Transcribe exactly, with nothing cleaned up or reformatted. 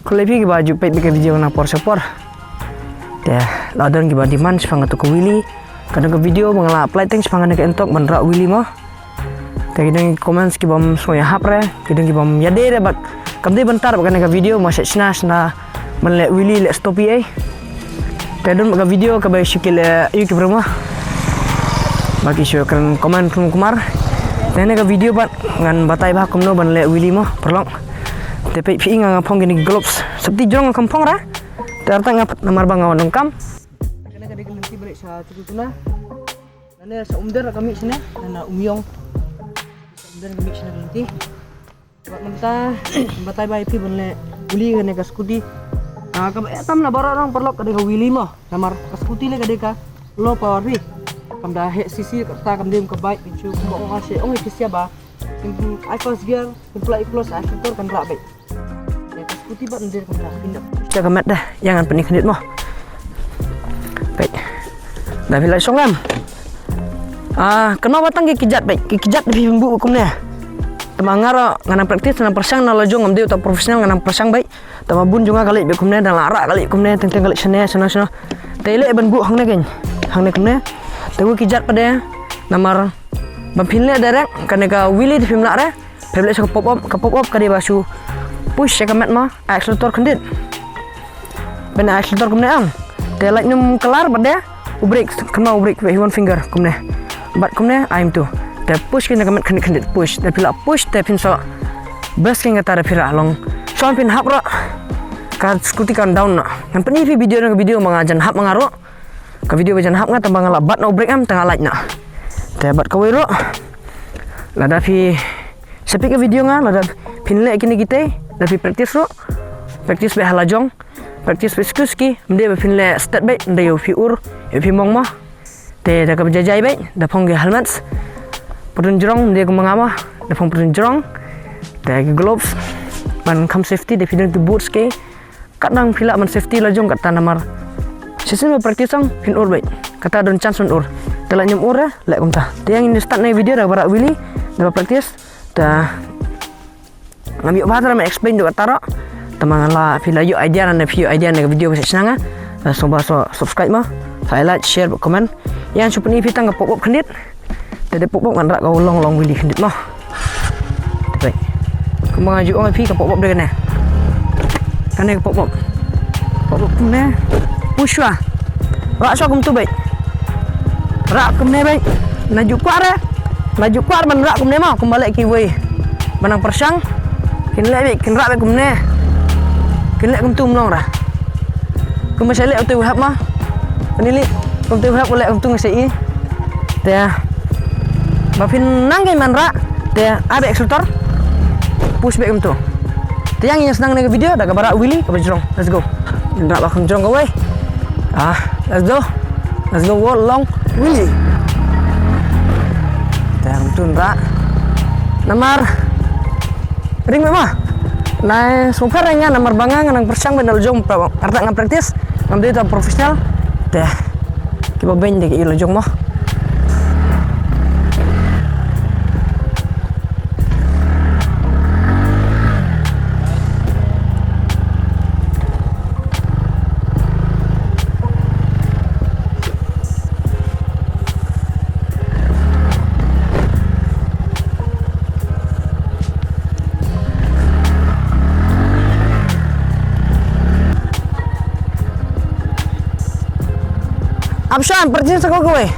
Khublei phi kiba ju peit bad ka video na por sha por. Te la don kiba demand shaphang kato ka wheelie. Ka don ka video ba nga la apply teng shaphang kane ka entok ban rah wheelie mo. Te ki don ki comments kibym sngewhap re, ki don kibym ïadei re bad kam dei ban tar bad kane ka video, ma shait shna shna ban leh wheelie leh stop ei. Te don bad ka video kaba shu ki leh ïa ki briew mo. Ba ki shu kren comment kum kumar. Te kane ka video bad ngan batai ba kumno ban leh wheelie mo, paralok. Te peit phi nga nga phong kine ki gloves. Safety jong nga kam phong ra. Te arta nga pat namar ba nga wan nongkam. Kane ka dei ka lynti ba leit sha Chukutuna. Nane sa Umder ka mih shane, nana Umyong. Sa Umder ka mih shane ka lynti. Bad mynta batai ba ïa phi ban leh wheelie kane ka scooty. Ah, kaba eh tam na baroh nong paralok ka dei ka wheelie mo. Namar ka scooty leh ka dei ka low power phi. Kam da heh C C kata kam dei ka bike phi shu kumba ong ashe ong ïa phi sia ba. Kin ai first gear, kin pla i clutch, ai shifter kan rah beit. Ïa ka scooty bad ndir kumta phin da. Ïa ka met dah, ïa ngan pyni khyndiat mo. Peit. Da phi la shong em. Ah, kynmaw ba tang ki kjat beit, ki kjat phi pynbuh kumne. Te ma nga ruh nga nang practice, nang pyrshang na la jong, ngam dei uta professional, nga nang pyrshang beit. Te ma bun jong nga ka leit beit kumne, dang la rah ka leit kumne, teng teng ka leit shane shane shane. Te leh ban buh hangne kein. Hangne kumne. Te u kjat pat de namar ba phin leh direct kane ka wheelie te phim lah re. Phi leh sha ka pop up, ka pop up ka dei ba shu push sha ka met ma, ai accelerator khyndiat. Ban ai accelerator kumne am. Te lait num kelar bad de u brake, kynmaw u brake with one finger kumne. Bad kumne ai mtu. Te push kine ka met khyndiat khyndiat push. Te phi la push te phin sa best king kata da phi rah long. Shon phin hap ruh. Ka scooty kan down na. Ngan pyni phi video na ka video ma nga jan hap ma nga ruh. Ka video ba jan hap nga tang ba nga la bat na u brake am tang nga lait na. Te bad kawei ruh. Lada phi sa peit ka video nga, lada phin leh kine kitei, lada phi practice ruh. Practice beit ha la jong. Practice beit sku ski, ym dei ba phin leh stet beit, ym dei ïa phi ur, ïa phi mong mo. Te da kaba jai jai beit, da phong ki helmets. Pyrthuh jrong, ym dei kumba nga mo, da phong pyrthuh jrong. Te ki gloves, ban kham safety, da phi don ki boots ki. Kat nang phi lah ban safety la jong kata namar. Shisien ba practice ang phin ur beit. Kata don chance ban ur. Te la ñiam ur eh, leh kumta. Te ïa ngin start na video da ba rah wheelie, da ba practice. Te ngam ïoh ba tara ma explain duh kata ruh. Te ma nga la phi la ïoh idea na phi ïoh idea na video ba sa shnang ah. Te sngewbha sa subscribe mo. Sa like, share, comment. Ïa shu pyni phi tang ka pop up khyndiat. Te dei pop up ngan rah ka long long wheelie khyndiat mo. Te kumba nga ju ong ïa phi ka pop up dei kane. Kane ka pop up. Pop up kumne. Push wa. Rah shuwa kumtu beit. Rah kumne beit. Na ju kwah re. Na ju kwah re ban rah kumne mo kumba leh kiwei. Ba nang pyrshang. Kin leh beit kin rah beit kumne. Kin leh kumtu ym long ra. Kumba sa leh utu hap ma. Pynili. Kumtu hap leh kumtu nga sa i. Te ba phin nang kein ban rah. Te ai beit accelerator. Push beit kumtu. Te ïa ngin ïa sdang na ka video da kaba rah wheelie kaba jrong. Let's go. Ngin rah ba kham jrong kawei. Ah, let's go. Let's go, walk long wheelie. Te kumtu rah. Namar Ring ma. Nai sngewpher ïa nga namar ba nga nga nang pyrshang ban da la jong pra-, arta nga practice. Ngam dei ta professional. Te kiba beiñ de ki la jong mo. Ap shan, practice ko kawei.